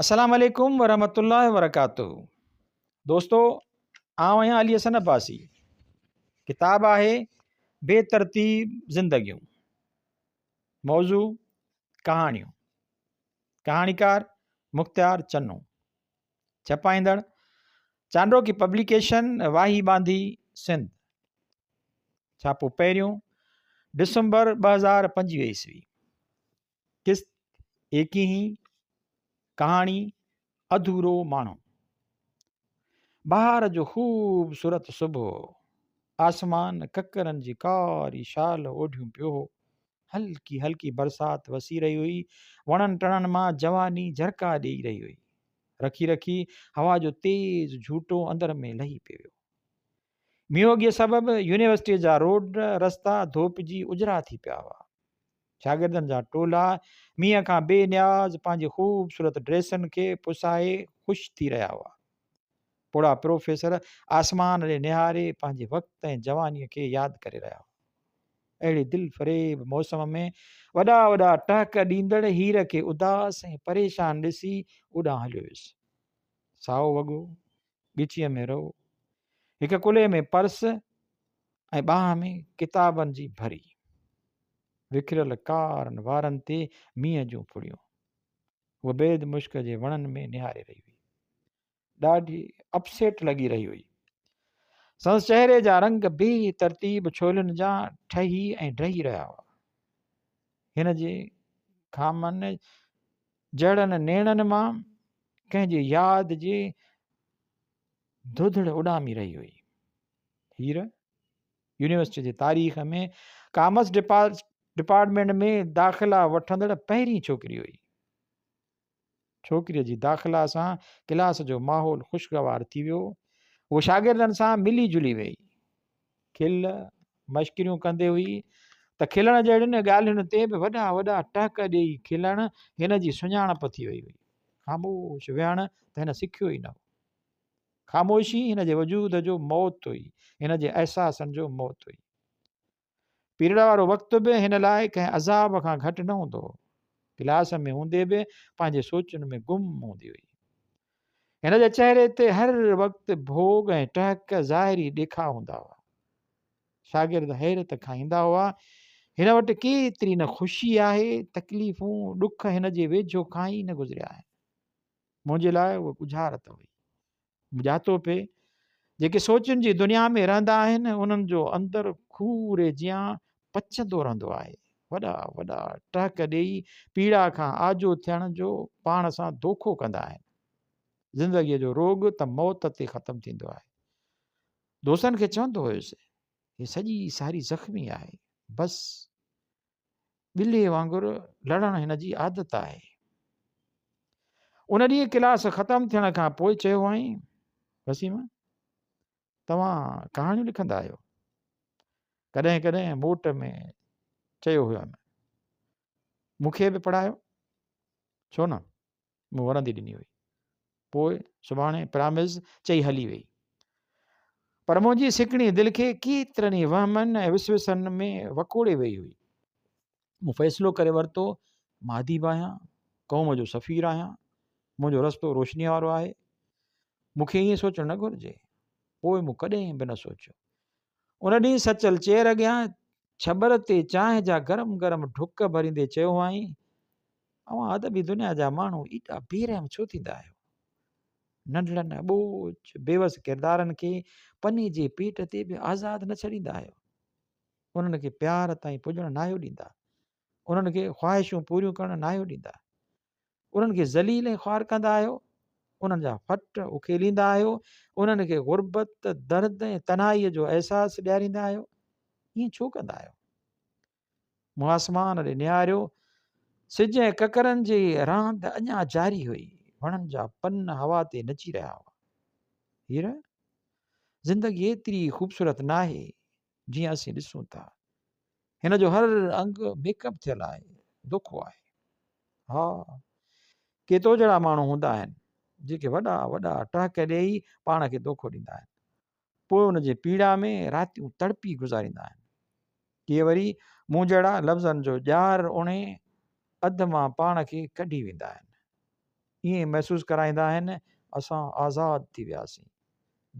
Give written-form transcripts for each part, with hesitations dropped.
السلام عليڪم ورحمة الله وبرڪاته دوستو آئون آهيان علي حسن عباسي ڪتاب آهي بي ترتيب زندگيون موضوع ڪهاڻيون ڪهاڻيڪار مختيار چنو ڇپائيندڙ چانڊوڪي پبليڪيشن واهي ٻانڌي سنڌ ڇاپو پهريون ڊسمبر 2025 عيسوي قسط ايڪيهين، ڪهاڻي اڌورو ماڻهو. بهار جو خوبصورت صبح هو. آسمان ڪڪرن جي ڪاري شال اوڍيون پيو هو. هلڪي هلڪي برسات وسي رهي هئي. وڻن ٽڻن مان جواني جهرڪا ڏيئي رهي هئي. رکي رکي هوا جو تيز جهوٽو اندر ۾ لهي پئي ويو. مينهوڳيء سبب يونيورسٽيء جا روڊ رستا ڌوپجي اجرا ٿي پيا هئا. شاگردن جا ٽولا مينهن کان بي نياز پنهنجي خوبصورت ڊريسن کي پسائي خوش ٿي رهيا هئا. پوڙها پروفيسر آسمان ڏي نهاري پنهنجي وقت ۽ جوانيء کي ياد ڪري رهيا هئا. اهڙي دلفريب موسم ۾ وڏا وڏا ٽهڪ ڏيندڙ هير کي اداس ۽ پريشان ڏسي اوڏانهن هليو ويس. سائو وڳو، ڳچيء ۾ رئو، هڪ ڪلهي ۾ پرس ۽ ٻانهن ۾ ڪتابن جي ڀري. وکريل ڪارن وارن تي مينهن جون ڦڙيون. هوء بيد مشڪ جي وڻن ۾ نهاري رهي هئي. ڏاڍي اپسيٽ لڳي رهي هئي. سندس چهري جا رنگ بي ترتيب ڇولين جان ٺهي ۽ ڊهي رهيا هئا. هن جي کامن جهڙن نيڻن مان ڪنهن جي ياد جي ڌوڌڙ اڏامي رهي هئي. هير يونيورسٽي جي تاريخ ۾ ڪامرس ڊپارٽمينٽ ۾ داخلا وٺندڙ پهرين ڇوڪري هئي. ڇوڪريء جي داخلا سان ڪلاس جو ماحول خوشگوار ٿي ويو. هوء شاگردن سان ملي جلي ويئي. کل مشڪريون ڪندي هئي ته کلڻ جهڙين ڳالهين تي به وڏا وڏا ٽهڪ ڏيئي کلڻ هن جي سڃاڻپ ٿي وئي هئي. خاموش ويهڻ ته هن سکيو ئي نه هو. خاموشي هن جي وجود جو موت هئي، هن جي احساسن جو موت هئي. پيريڊ وارو وقت به هن لاء ڪنهن عذاب کان گهٽ نه هوندو هو. ڪلاس ۾ هوندي به پنهنجي سوچن ۾ گم هوندي هئي. هن جي چهري تي هر وقت ڀوڳ ۽ ٽهڪ ظاهري ڏيکاء هوندا هئا. شاگرد حيرت کائيندا هئا، هن وٽ ڪيتري نه خوشي آهي، تڪليفون، ڏک هن جي ويجهو کان ئي نه گذريا آهن. منهنجي لاء اها ڳجهارت هئي. مون ڄاتو پئي، جيڪي سوچن جي دنيا ۾ رهندا آهن، انهن جو اندر کوري جيان پچندو رهندو آهي. وڏا وڏا ٽهڪ ڏيئي پيڙا کان آجو ٿيڻ جو پاڻ سان دوکو ڪندا آهن. زندگيء جو روڳ ته موت تي ختم ٿيندو آهي. دوستن کي چوندو هيس، هي سڄي ساري زخمي آهي. بس ٻلي وانگر لڙڻ هن جي عادت آهي. ان ڏينهن ڪلاس ختم ٿيڻ کان پوء چيو هئائين، وسيم، توهان ڪهاڻيون لکندا آهيو؟ ڪڏهن ڪڏهن موٽ ۾ چيو هيم، مون کي به پڙهايو. ڇو نه؟ مون ورندي ڏني هئي. پوء سڀاڻي پرامز چئي هلي وئي. پر منهنجي سڪڻي دل کي ڪيترن ئي وهمن ۽ وسوسن ۾ وڪوڙي وئي هئي. مون فيصلو ڪري ورتو، مان اديب آهيان، قوم جو سفير آهيان، منهنجو رستو روشنيء وارو آهي. مون کي ائين سوچڻ نه گهرجي. پوء مون ڪڏهن به نه سوچيو. ان ڏينهن سچل چيئر اڳيان ڇٻر تي چانهه جا گرم گرم ڍڪ ڀريندي چيو هئائين، اوهان ادبي دنيا جا ماڻهو ايڏا بي رحم ڇو ٿيندا آهيو؟ ننڍڙن اٻوجهه بيوس ڪردارن کي پني جي پيٽ تي به آزاد نه ڇڏيندا آهيو. انهن کي پيار تائين پڄڻ ناهيو ڏيندا. انهن کي خواهشون پوريون ڪرڻ ناهيو ڏيندا. انهن کي ذليل ۽ خوار ڪندا آهيو. انهن جا ڦٽ اکيليندا آهيو. انهن کي غربت، درد ۽ تنهائيء جو احساس ڏياريندا آهيو. ائين ڇو ڪندا آهيو؟ مون آسمان ڏي نهاريو. سج ۽ ڪڪرن جي راند اڃا جاري هئي. وڻن جا پن هوا تي نچي رهيا هئا. هير، زندگي ايتري خوبصورت ناهي، جيئن اسين ڏسون ٿا. هن جو هر انگ ميڪ اپ ٿيل آهي، دوکو آهي. ها، ڪي تو جهڙا ماڻهو هوندا آهن، جيڪي وڏا وڏا ٽهڪ ڏيئي پاڻ کي دوکو ڏيندا آهن. پوء ان جي پيڙا ۾ راتيون تڙپي گذاريندا آهن. ڪي وري مون جهڙا لفظن جو ڄار اڻي اڌ مان پاڻ کي ڪڍي ويندا آهن. ائين محسوس ڪرائيندا آهن، اسان آزاد ٿي وياسين.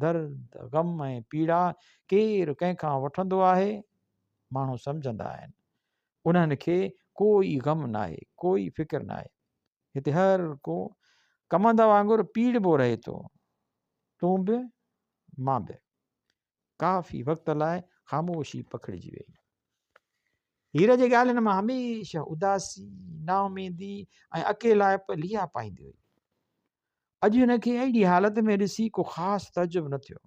درد، غم ۽ پيڙا ڪير ڪنهن کان وٺندو آهي؟ ماڻهو سمجهندا آهن. انهن کي ڪوئي غم ناهي، ڪوئي فڪر ناهي. هتي هر ڪو ڪمند وانگر پيڙبو رهي ٿو. تون به، مان به. ڪافي وقت لاء خاموشي پکڙجي ويئي. هير جي ڳالهين مان هميشه اداسي، نااميدي ۽ اڪيلائپ ليئا پائيندي هئي. اڄ هن کي اهڙي حالت ۾ ڏسي ڪو خاص تعجب نه ٿيو.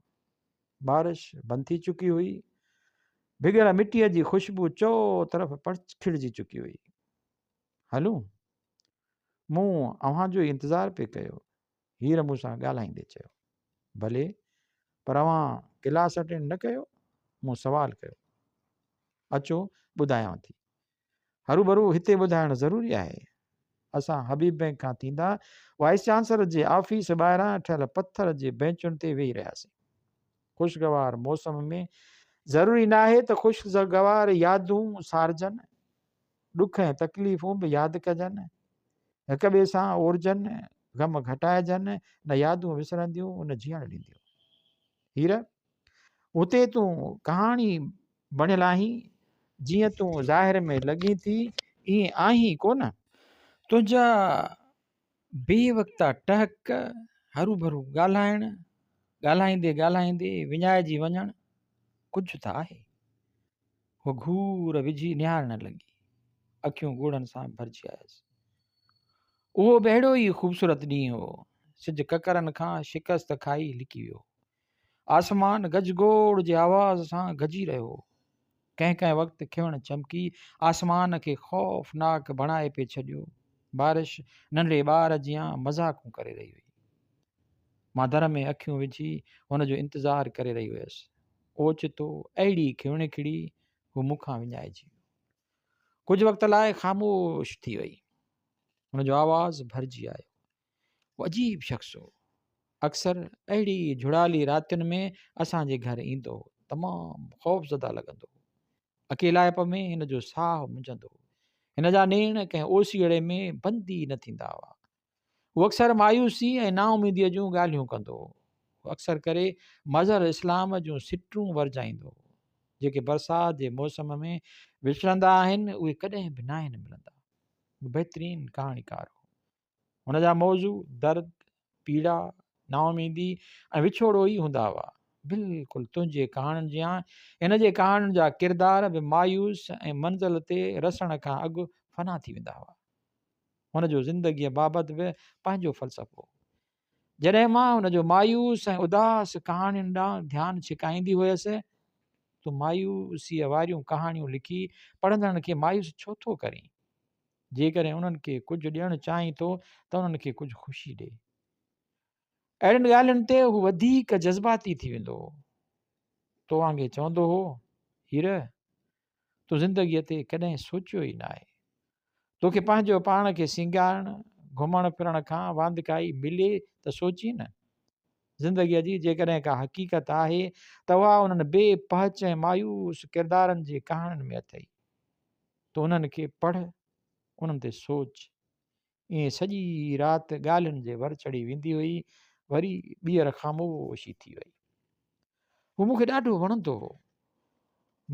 بارش بند ٿي چڪي هئي. ڀڳل مٽيء جي خوشبو چؤطرف پکڙجي چڪي هئي. هلون؟ مون اوهان جو ئي انتظار پئي ڪيو. هير مون سان ڳالهائيندي چيو. ڀلي، پر اوهان ڪلاس اٽينڊ نه ڪيو؟ مون سوال ڪيو. اچو، ٻڌايان ٿي. هروڀرو هتي ٻڌائڻ ضروري آهي. اسان حبيب بئنڪ کان ٿيندا وائيس چانسلر جي آفيس ٻاهران ٺهيل پٿر جي بئنچن تي ويهي رهياسين. خوشگوار موسم ۾ ضروري ناهي ته خوشگوار يادون سارجن، ڏک ۽ تڪليفون به ياد ڪجن، هڪ ٻئي سان اورجن، غم گهٽائجن، نه يادون وسرنديون نه جيئڻ ڏينديون. هير، هتي تون ڪهاڻي بڻيل آهين، جيئن تون ظاهر ۾ لڳين ٿي، ائين آهين ڪونه. تنهنجا بي وقتا ٽهڪ، هروڀرو ڳالهائڻ، ڳالهائيندي ڳالهائيندي وڃائجي وڃڻ، ڪجهه ته آهي. هوء گهور وجهي نهارڻ لڳي. اکيون ڳوڙهن سان ڀرجي آيس. اهو به اهڙو ئي خوبصورت ڏينهن هو. سج ڪڪرن کان شڪست کائي لڪي ويو. آسمان گجگوڙ جي آواز سان گجي رهيو هو. ڪنهن ڪنهن وقت کيوڻ چمڪي آسمان کي خوفناڪ بڻائي پئي ڇڏيو. بارش ننڍڙي ٻار جيان مذاقون ڪري رهي هئي. مان در ۾ اکيون وجهي هن جو انتظار ڪري رهي هيس. اوچتو اهڙي کيوڻ کڙي هو مون کان وڃائجي ويو. ڪجهه وقت لاء خاموش ٿي وئي. هن جو آواز ڀرجي آيو. هو عجيب شخص هو. اڪثر اهڙي جهڙالي راتين ۾ اسان جي گهر ايندو هو. تمام خوفزده لڳندو هو. اڪيلائپ ۾ هن جو ساهه منجهندو هو. هن جا نيڻ ڪنهن اوسيئڙي ۾ بند ئي نه ٿيندا هئا. هو اڪثر مايوسي ۽ نااميديء جون ڳالهيون ڪندو هو. هو اڪثر ڪري مظهر اسلام جون سٽون ورجائيندو هو. جيڪي برسات جي موسم ۾ وڇڙندا آهن، اهي ڪڏهن به ناهن ملندا. هو بهترين ڪهاڻيڪار هو. هن جا موضوع درد، پيڙا، نااميدي ۽ وڇوڙو ئي هوندا هئا. بلڪل تنهنجي ڪهاڻين جيان هن جي ڪهاڻين جا ڪردار به مايوس ۽ منزل تي رسڻ کان اڳ فنا ٿي ويندا هئا. هن جو زندگيء بابت به پنهنجو فلسفو هو. جڏهن مان هن جو مايوس ۽ اداس ڪهاڻين ڏانهن ڌيان ڇڪائيندي هيس، تون مايوسيء واريون ڪهاڻيون لکي پڙهندڙن کي مايوس ڇو ٿو ڪرين؟ جيڪڏهن انهن کي ڪجهه ڏيڻ چاهين ٿو ته انهن کي ڪجهه خوشي ڏي. اهڙين ڳالهين تي هو وڌيڪ جذباتي ٿي ويندو هو. تو وانگي چوندو هو، هير! تو زندگيء تي ڪڏهن سوچيو ئي ناهي. توکي پنهنجو پاڻ کي سينگارڻ، گهمڻ ڦرڻ کان واندڪائي ملي ته سوچين نه. زندگيء جي جيڪڏهن ڪا حقيقت آهي ته اها انهن بي پهچ ۽ مايوس ڪردارن جي ڪهاڻين ۾ اٿئي. تون انهن کي پڙهه، انهن تي سوچ. ائين سڄي رات ڳالهين جي ور چڙهي ويندي هئي، وري ٻيهر خاموشي ٿي وئي. هو مون کي ڏاڍو وڻندو هو.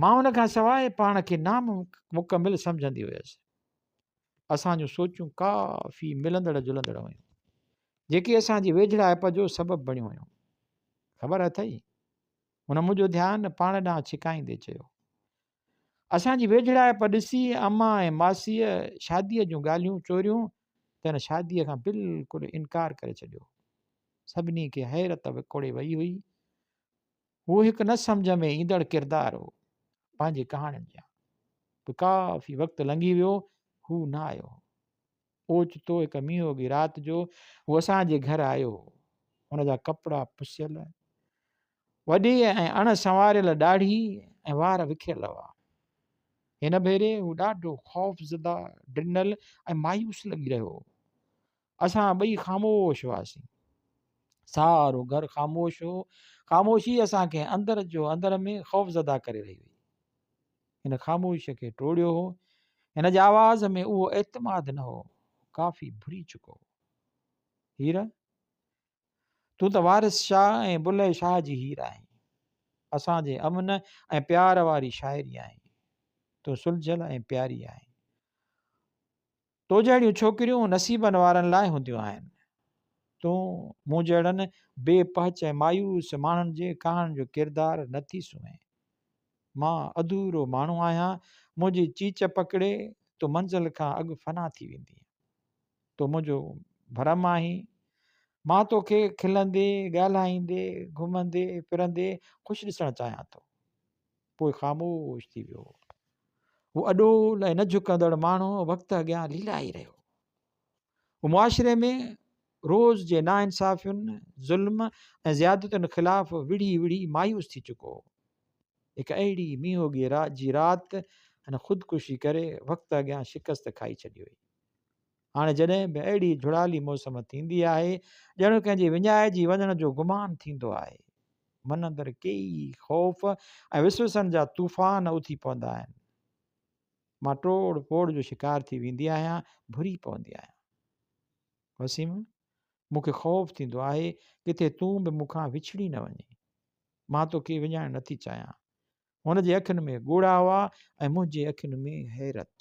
مان ان کان سواء پاڻ کي نامڪمل سمجهندي هيس. اسان جون سوچون ڪافي ملندڙ جلندڙ هيون، جيڪي اسان جي ويجهڙائپ جو سبب بڻيون هيون. خبر اٿئي؟ هن منهنجو ڌيان پاڻ ڏانهن ڇڪائيندي چيو. اسان جي ويجهڙائپ ڏسي امان ۽ ماسيء شاديء جون ڳالهيون چوريون ته هن شاديء کان بلڪل انڪار ڪري ڇڏيو. سڀني کي حيرت وڪوڙي وئي هئي. هو هڪ نه سمجهه ۾ ايندڙ ڪردار هو. پنهنجي ڪهاڻين جيان. پوء ڪافي وقت لنگهي ويو، هو نه آيو هو. اوچتو هڪ مينهوڳي رات جو هو اسان جي گهر آيو هو. هن جا ڪپڙا پسيل، وڏي ۽ اڻ سنواريل ڏاڙهي ۽ وار وکريل هئا. هن ڀيري هو ڏاڍو خوفزده، ڊنل ۽ مايوس لڳي رهيو هو. اسان ٻئي خاموش هئاسين. سارو گهر خاموش هو. خاموشي اسان کي اندر جو اندر ۾ خوفزده ڪري رهي هئي. هن خاموشيء کي ٽوڙيو هو. هن جي آواز ۾ اهو اعتماد نه هو. هو ڪافي ڀري چڪو هو. هير، تون ته وارث شاهه ۽ بلهي شاهه جي هير آهين. اسان جي امن ۽ پيار واري شاعري آهين. تون سلجهيل ۽ پياري آهين. تو جهڙيون ڇوڪريون نصيبن وارن لاء هونديون آهن. تون مون جهڙن بي پهچ ۽ مايوس ماڻهن جي ڪهاڻين جو ڪردار نه ٿي سونهين. مان اڌورو ماڻهو آهيان، منهنجي چيچ پڪڙي تون منزل کان اڳ فنا ٿي ويندينء. تون منهنجو ڀرم آهين. مان توکي کلندي، ڳالهائيندي، گهمندي ڦرندي خوش ڏسڻ چاهيان ٿو. پوء خاموش ٿي ويو. هو اڏول ۽ نه جهڪندڙ ماڻهو وقت اڳيان ليلائي رهيو. هو معاشري ۾ روز جي ناانصافين، ظلم ۽ زيادتين خلاف وڙهي وڙهي مايوس ٿي چڪو هو. هڪ اهڙي مينهوڳي جي رات هن خودڪشي ڪري وقت اڳيان شڪست کائي ڇڏي هئي. هاڻي جڏهن به اهڙي جهڙالي موسم ٿيندي آهي، ڄڻ ڪنهن جي وڃائجي وڃڻ جو گمان ٿيندو آهي. من اندر ڪيئي خوف ۽ وسوسن جا طوفان اٿي پوندا آهن. مان ٽوڙ ڦوڙ جو شڪار ٿي ويندي آهيان، ڀري پوندي آهيان. وسيم، مون کي خوف ٿيندو آهي، ڪٿي تون به مون کان وڇڙي نه وڃين. مان توکي وڃائڻ نٿي چاهيان. هن جي اکين ۾ ڳوڙها هئا ۽ منهنجي اکين ۾ حيرت.